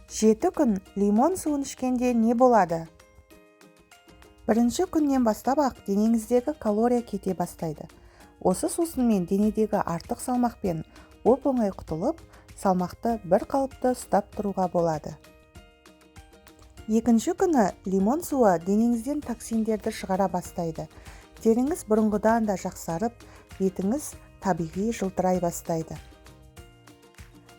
7 күн лимон суын ішкенде не болады? Бірінші күннен бастап-ақ денеңіздегі калория кете бастайды. Осы сусынмен денедегі артық салмақпен оп-оңай құтылып, салмақты бір қалыпты ұстап тұруға болады. Екінші күні лимон суы денеңізден токсиндерді шығара бастайды. Теріңіз бұрынғыдан да жақсарып, бетіңіз табиғи жылтырай бастайды.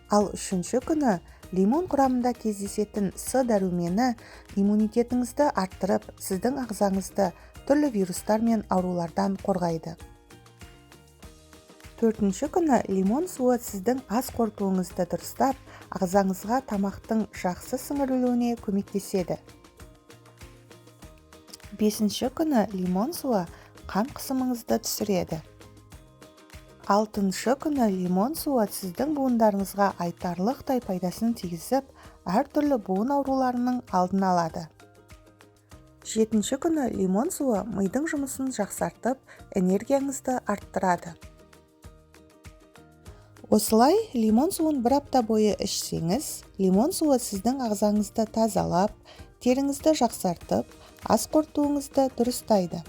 Ал үшінші күні лимон құрамында кездесетін С дәрумені иммунитетіңізді арттырып, сіздің ағзаңызды түрлі вирустар мен аурулардан қорғайды. Төртінші күні лимон суы сіздің ас қорытуыңызды дұрыстап, ағзаңызға тамақтың жақсы сіңірілуіне көмектеседі. Бесінші күні лимон суы қан қысымыңызды түсіреді. Алтыншы күні лимон суы сіздің буындарыңызға айтарлықтай пайдасын тигізіп, әртүрлі буын ауруларының алдын алады. Жетінші күні лимон суы мидың жұмысын жақсартып, энергияңызды арттырады. Осылай лимон суын бір апта бойы ішсеңіз, лимон суы сіздің ағзаңызды тазалап, теріңізді жақсартып, ас қорытуыңызды дұрыстайды.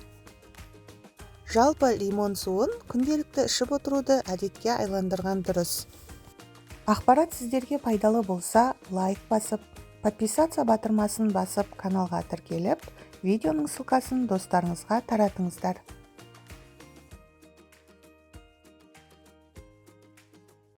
Жалпы, лимон суын күнделікті ішіп отыруды әдетке айландырған дұрыс. Ақпарат сіздерге пайдалы болса, лайк басып, подписаться батырмасын басып, каналға тіркеліп, видеоның ссылкасын достарыңызға таратыңыздар.